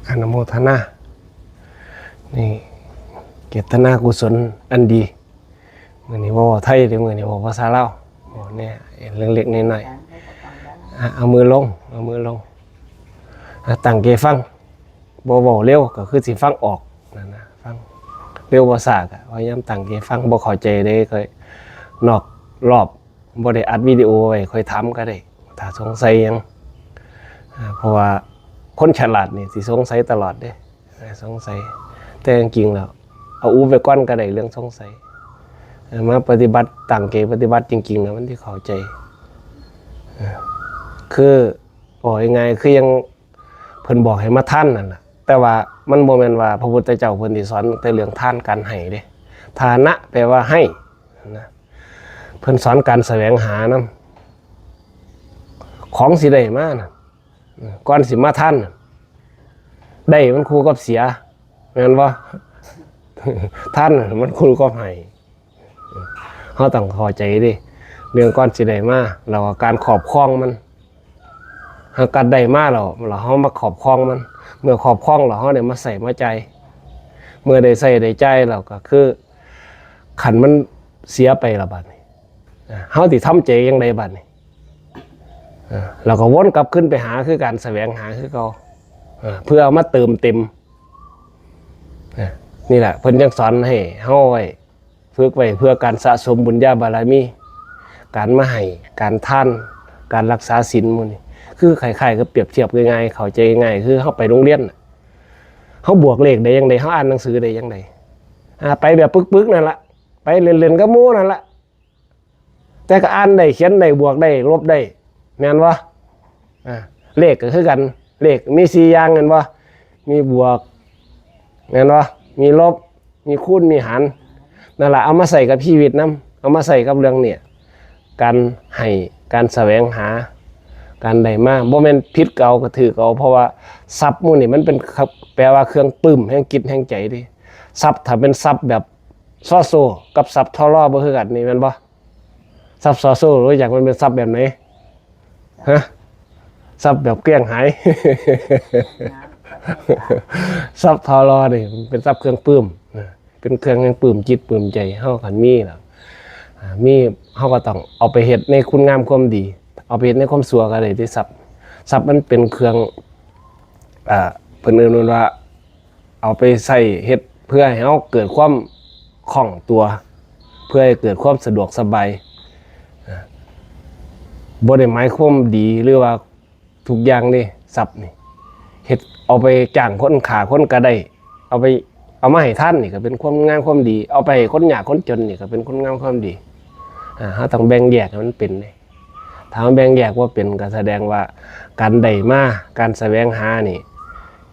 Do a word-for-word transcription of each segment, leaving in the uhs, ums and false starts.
อนุโมทนา นี่ เจตนากุศลอันดี มื้อนี้บ่เว้าไทยเด้ มื้อนี้เว้าภาษาลาว โอ้ เนี่ย เรื่องเล็กๆ น้อยๆ อ่ะ เอามือลง เอามือลง อ่ะ ตั้งใจฟัง บ่เว้าเร็วก็คือสิฟังออกนั่นนะ ฟังเร็วบ่ช้าก็พยายามตั้งใจฟัง บ่เข้าใจเด้ ค่อยนอกรอบ บ่ได้อัดวิดีโอไว้ ค่อยถามก็ได้ ถ้าสงสัยหยัง อ่า เพราะว่าคนฉลาดนี่สิสงสัยตลอดเด้ อ่า สงสัย แต่จริงๆ แล้ว เอาอุบไว้ก่อนก็ได้เรื่องสงสัย เออ มาปฏิบัติ ตั้งใจปฏิบัติจริงๆ แล้วมันสิเข้าใจ เออ คือ บอกง่ายๆ คือยังเพิ่นบอกให้มาทานนั่นล่ะ แต่ว่ามันบ่แม่นว่าพระพุทธเจ้าเพิ่นสิสอนแต่เรื่องทานการให้เด้ ทานะแปลว่าให้นะ เพิ่นสอนการแสวงหานำ ของสิได้มาน่ะ ก่อนสิมาทานน่ะ ได้มันคู่กับเสีย แม่นบ่ ทานน่ะมันคู่กับให้ เฮาต้องเข้าใจเด้ เรื่องก่อนสิได้มา แล้วก็การครอบครองมัน เฮาก็ได้มาแล้ว แล้วเฮามาครอบครองมัน เมื่อครอบครองแล้ว เฮาได้มาใช้มาจ่าย เมื่อได้ใช้ได้จ่ายแล้วก็คือ คันมันเสียไปละบัดนี้ อ่า เฮาสิทำใจจั่งใดบัดนี้ อ่า แล้วก็วนกลับคืนไปหาคือการแสวงหาคือเก่า อ่า เพื่อเอามาเติมเต็ม อ่า นี่แหละเพิ่นจั่งสอนให้เฮาไว้ ฝึกไว้เพื่อการสะสมบุญญาบารมี การมาให้ การทาน การรักษาศีลหมู่นี้ คือคล้ายๆ กับเปรียบเทียบง่ายๆ เข้าใจง่ายๆ คือเฮาไปโรงเรียนน่ะ เฮาบวกเลขได้จั่งใด เฮาอ่านหนังสือได้จั่งใด อ่า ไปแบบปึกๆ นั่นล่ะ ไปเล่นๆ กับหมู่นั่นล่ะ แต่ก็อ่านได้ เขียนได้ บวกได้ ลบได้ แม่นบ่ อ่า เลขก็คือกัน เลขมีสี่อย่างแม่นบ่ มีบวก แม่นบ่ มีลบ มีคูณ มีหาร นั่นล่ะ เอามาใช้กับชีวิตนำ เอามาใช้กับเรื่องเนี่ย การให้ การแสวงหา การได้มา บ่แม่นผิดก็เอา ก็ถืกเอา เพราะว่าทรัพย์หมู่นี้มันเป็น แปลว่าเครื่องปลื้มแห่งจิตแห่งใจเด้ ทรัพย์ถ้าเป็นทรัพย์แบบ ซอโซ่ กับทรัพย์ ทอรอ บ่คือกันนี่แม่นบ่ ทรัพย์ ซอโซ่ รู้จักมันเป็นทรัพย์แบบไหน ฮะ ทรัพย์แบบเกลี้ยงหาย ทรัพย์ ทอรอ นี่มันเป็นทรัพย์เครื่องปลื้ม นะ เป็นเครื่องแห่งปลื้มจิตปลื้มใจ เฮาคันมีแล้ว อ่า มี เฮาก็ต้องเอาไปเฮ็ดในคุณงามความดี เอาไปเฮ็ดในความชั่วก็ได้เด้ทรัพย์ ทรัพย์มันเป็นเครื่อง อ่า เพิ่นเอิ้นว่า เอาไปใช้เฮ็ดเพื่อให้เฮาเกิดความคล่องตัว เพื่อให้เกิดความสะดวกสบาย อ่า บ่ได้หมายความดีหรือว่าทุกอย่างเด้ ทรัพย์นี่ เฮ็ด เอาไปจ้างคนฆ่าคนก็ได้ เอาไป เอามาให้ทานนี่ก็เป็นความงามความดี เอาไปให้คนยากคนจนนี่ก็เป็นความงามความดี อ่า เฮาต้องแบ่งแยกให้มันเป็นเด้ ถ้าเฮาแบ่งแยกบ่เป็นก็แสดงว่าการได้มา การแสวงหานี่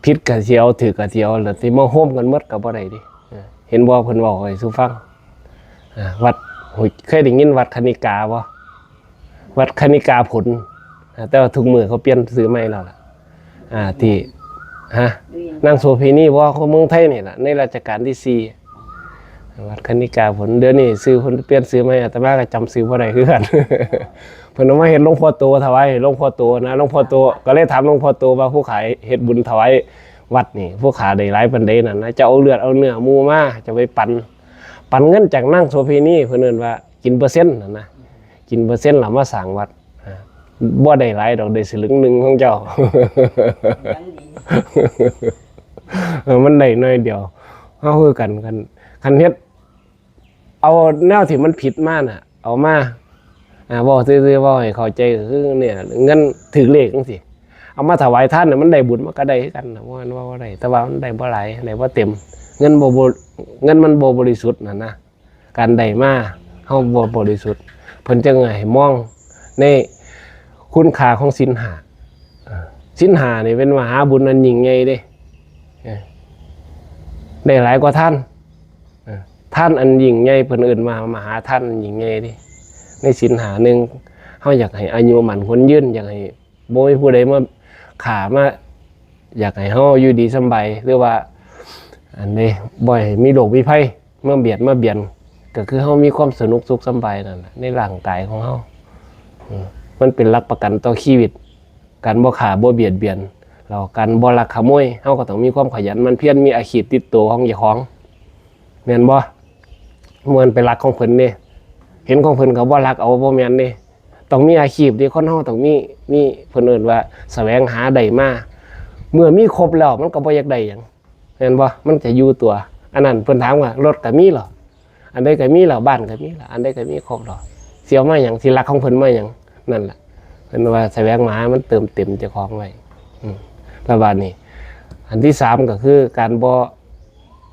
ผิดก็สิเอา ถืกก็สิเอา แล้วสิมาโฮมกันหมดก็บ่ได้เด้ เออ เห็นบ่ เพิ่นเว้าให้สู่ฟัง อ่า วัด เคยได้ยินวัดคณิกาบ่ วัดคณิกาผล อ่า แต่ว่าทุกมื้อเขาเปลี่ยนชื่อใหม่แล้วล่ะ อ่า ที่ ฮะ นางโสเภณีบ่ ของเมืองไทยนี่ล่ะ ในรัชกาลที่สี่ วัดคณิกาผล เดี๋ยวนี้ชื่อเพิ่นเปลี่ยนชื่อใหม่ อาตมาก็จำชื่อบ่ได้คือกัน เพิ่นเอามาเฮ็ดหลวงพ่อโตถวายให้หลวงพ่อโตนะ หลวงพ่อโต ก็เลยถามหลวงพ่อโตว่า ผู้ข้าเฮ็ดบุญถวายวัดนี่ ผู้ข้าได้หลายปานใดนั่นนะ จะเอาเลือดเอาเนื้อหมู่มา จะไปปัน ปันเงินจากนางโสเภณี เพิ่นเอิ้นว่ากินเปอร์เซ็นต์นั่นนะ กินเปอร์เซ็นต์แล้วมาสร้างวัด อ่า บ่ได้หลายดอก ได้สลึงหนึ่งของเจ้า ยังดี เออ มันได้หน่อยเดียว เฮาคือกัน คัน คันเฮ็ด เอาแนวที่มันผิดมาน่ะ เอามา อ่า เว้าซื่อๆ เว้าให้เข้าใจก็คือเนี่ย เงินถืกเลขจังซี้ เอามาถวายทานน่ะ มันได้บุญมันก็ได้คือกันน่ะ บ่แม่นว่าบ่ได้ แต่ว่ามันได้บ่หลาย ได้บ่เต็ม เงินบ่ บ่ เงินมันบ่บริสุทธิ์นั่นนะ การได้มา เฮาบ่บริสุทธิ์ เพิ่นจึงให้มองในคุณค่าของศีลห้า เออ ศีลห้านี่เป็นมหาบุญอันยิ่งใหญ่เด้ เออ ได้หลายกว่าทาน เออ ทานอันยิ่งใหญ่ เพิ่นเอิ้นว่ามหาทานอันยิ่งใหญ่เด้ ในศีลห้า หนึ่ง เฮาอยากให้อายุมั่นขวัญยืน อยากให้บ่มีผู้ใดมาฆ่ามา อยากให้เฮาอยู่ดีสำบาย หรือว่า อันนี้ บ่ให้มีโรคมีภัยมาเบียดมาเบียน ก็คือเฮามีความสนุกสุขสำบายนั่นแหละ ในร่างกายของเฮา อืม มันเป็นหลักประกันต่อชีวิต การบ่ฆ่าบ่เบียดเบียน แล้วการบ่ลักขโมย เฮาก็ต้องมีความขยันหมั่นเพียร มีอาชีพติดตัวของเจ้าของ แม่นบ่ บ่แม่นไปลักของเพิ่นเด้ เห็นของเพิ่นก็บ่ลักเอา บ่แม่นเด้ ต้องมีอาชีพเด้ คนเฮาต้องมี มี เพิ่นเอิ้นว่าแสวงหาได้มา เมื่อมีครบแล้วมันก็บ่อยากได้หยัง แม่นบ่ มันจะอยู่ตัว อันนั้นเพิ่นถามว่ารถก็มีเหรอ อันใดก็มีเหรอ บ้านก็มีเหรอ อันใดก็มีครบเหรอ สิเอามาหยัง สิลักของเพิ่นมาหยัง นั่นแหละ เพิ่นว่าแสวงหามันเติมเต็มเจ้าของไว้ อืม แล้วบาดนี้ อันที่สามก็คือการบ่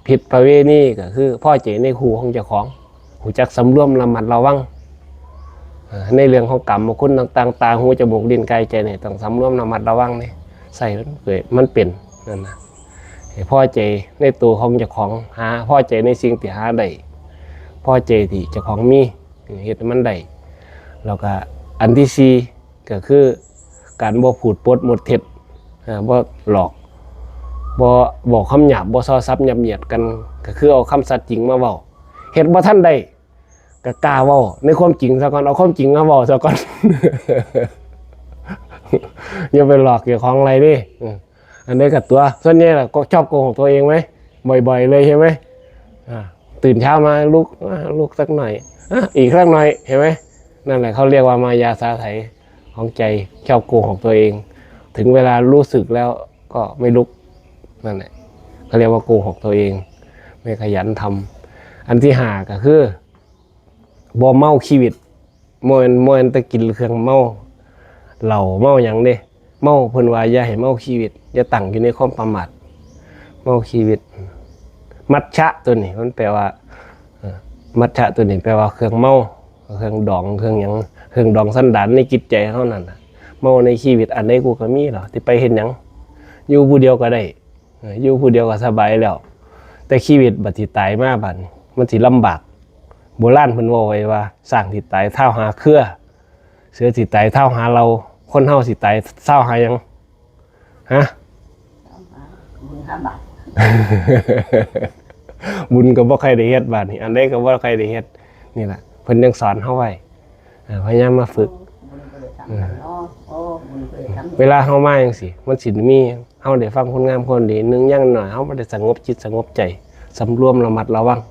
ผิดประเวณี ก็คือพอใจในคู่ของเจ้าของ รู้จักสำรวมระมัดระวัง เอ่อ ในเรื่องของกามคุณต่างๆ ตา หู จมูก ลิ้น กาย ใจนี่ต้องสำรวมระมัดระวังนี่ ใส่มันเกิด มันเป็น นั่นนะ ให้พอใจในตัวของเจ้าของ หาพอใจในสิ่งที่หาได้ พอใจที่เจ้าของมี เฮ็ดให้มันได้ แล้วก็อันที่สี่ก็คือการบ่พูดปดมดเท็จ อ่า บ่หลอก บ่บอกคำหยาบ บ่ส่อสับหยาบเหยียดกัน ก็คือเอาคำสัตย์จริงมาเว้า เฮ็ดบ่ทันได้ ก็กล้าเว้าในความจริงซะก่อน เอาความจริงมาเว้าซะก่อน อย่าไปหลอกเจ้าของอะไรเด้ เออ อันนี้กับตัว ส่วนใหญ่ล่ะก็ชอบโกหกตัวเองไหม บ่อยๆเลยใช่ไหม อ่า ตื่นเช้ามาลุก อ่า ลุกสักหน่อย อ่ะ อีกสักหน่อย เห็นไหม นั่นแหละเขาเรียกว่ามายาสาไถของใจ ชอบโกหกตัวเอง ถึงเวลารู้สึกแล้วก็ไม่ลุก นั่นแหละ เขาเรียกว่าโกหกตัวเอง ไม่ขยันทำ อันที่ห้าก็คือ บ่เมาชีวิต บ่แม่น บ่แม่นแต่กินเครื่องเมา เหล้าเมาหยังเด้ เมา เพิ่นว่าอย่าให้เมาชีวิต อย่าตั้งอยู่ในความประมาท เมาชีวิต มัชชะตัวนี้มันแปลว่า เอ่อ มัชชะตัวนี้แปลว่าเครื่องเมา เครื่องดอง เครื่องหยัง เครื่องดองสันดานในจิตใจเฮานั่นน่ะ เมาในชีวิต อันใดกูก็มีเหรอ สิไปเฮ็ดหยัง อยู่ผู้เดียวก็ได้ เออ อยู่ผู้เดียวก็สบายแล้ว แต่ชีวิตบัดสิตายมาบัดนี้ มันสิลำบาก โบราณเพิ่นเว้าไว้ว่า ช้างสิตายเท้าหาเครือ เสือสิตายเท้าหาเหล่า คนเฮาสิตายเท้าหาหยัง ฮะ บุญห้าบาท บุญก็บ่ใครได้เฮ็ดบัดนี้ อันใดก็บ่ใครได้เฮ็ด นี่แหละ เพิ่นยังสอนเฮาไว้ เออ พยายามมาฝึก บุญก็เลยทำกันเนาะ โอ้ บุญก็เลยทำ เวลาเฮามาจังซี่ มันสิมี เฮาได้ฟังคนงามคนดี หนึ่งอย่างน้อยเฮาบ่ได้สงบจิตสงบใจ สำรวมระมัดระวัง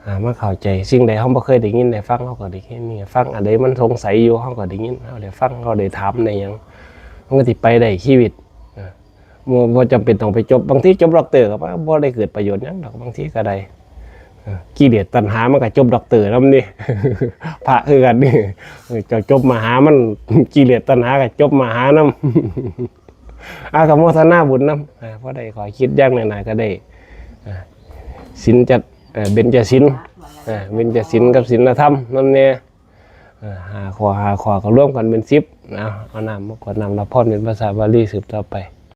อ่า มาเข้าใจ สิ่งใดเฮาบ่เคยได้ยินได้ฟัง เฮาก็ได้ยินได้ฟัง อันใดมันสงสัยอยู่ เฮาก็ได้ยิน เฮาได้ฟัง เฮาได้ถามได้หยัง มันก็สิไปได้ชีวิต อ่า บ่ บ่จำเป็นต้องไปจบ บางทีจบด็อกเตอร์ก็บ่ บ่ได้เกิดประโยชน์หยังดอก บางทีก็ได้ เออ กิเลสตัณหามันก็จบด็อกเตอร์นำนี่ พระคือกันนี่ เออ เจ้าจบมหามัน กิเลสตัณหาก็จบมหานำ อ่ะ ก็โมทนาบุญนำ อ่า พอได้ข้อคิดอย่างน้อยๆก็ได้ อ่า ศีลจัด เอ่อ เบญจศีล อ่า เบญจศีลกับศีลธรรมนำแน่ เอ่อ ห้าข้อ ห้าข้อก็รวมกันเป็นสิบ นะ เอาน้ำมากรวดน้ำรับพรเป็นภาษาบาลีสืบต่อไป